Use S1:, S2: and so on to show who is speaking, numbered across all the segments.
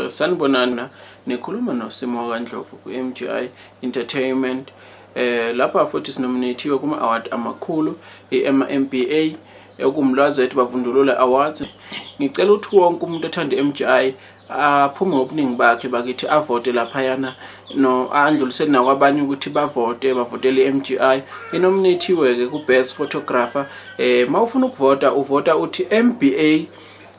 S1: Sanibonani, nikhuluma noSimo kaNdlovu ku-MGI Entertainment. Lapha futhi sinominathiwe kuma award amakhulu, i-MBA ekumlwazethu bavundulula awards. Ngicela ukuthi wonke umuntu othanda i-MGI aphume ngobuningi bakhe bakithi, avote laphayana, no andlulisele nakwabanye ukuthi bavote, bavotele i-MGI. Inominathiwe-ke ku-best photographer. Mawufuna ukuvota, uvota uthi MBA,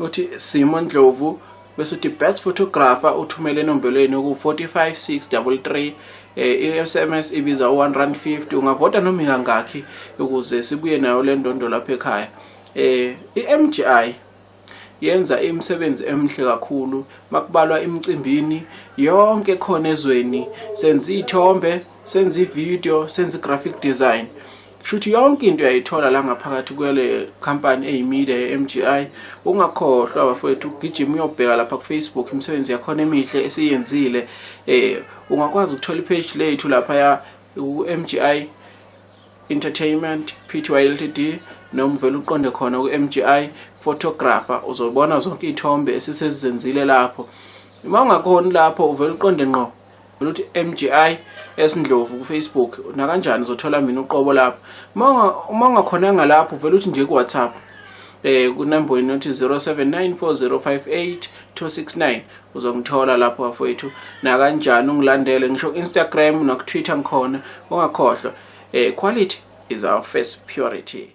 S1: uthi Simo Ndlovu, bese uthi best photographer, uthumele enombelweni ku-45633. I-SMS ibiza u-1 rand 50. Ungavota noma ikangakhi ukuze sibuye nayo le ndondo lapha ekhaya. I-MGI yenza imisebenzi emihle kakhulu makubalwa emicimbini yonke khona ezweni. Senza iy'thombe, senza i-video, senza i-graphic design, kusho yonke into uyayithola la ngaphakathi kwele company eyi-media ye-MGI. Ungakhohlwa bafowethu ugijima uyobheka lapha ku-Facebook imisebenzi yakhona emihle esiyenzile. Ungakwazi ukuthola i-page lethu laphaya ku-MGI Entertainment Pty Ltd, noma uvele uqonde khona ku-MGI photographer, uzobona zonke iy'thombe esisezenzile lapho. Uma ungakhoni lapho, uvele uqonde ngqo uthi MGI esindlovu ku-Facebook, nakanjani uzothola mina uqobo lapho. Uma ungakhonanga lapho, uvele uthi nje ku-WhatsApp kunumber nothi 0794058269, uzongithola lapho bafowethu. Nakanjani ungilandele ngisho ku-Instagram naku-Twitter ngikhona. Ungakhohlwa, quality is our first purity.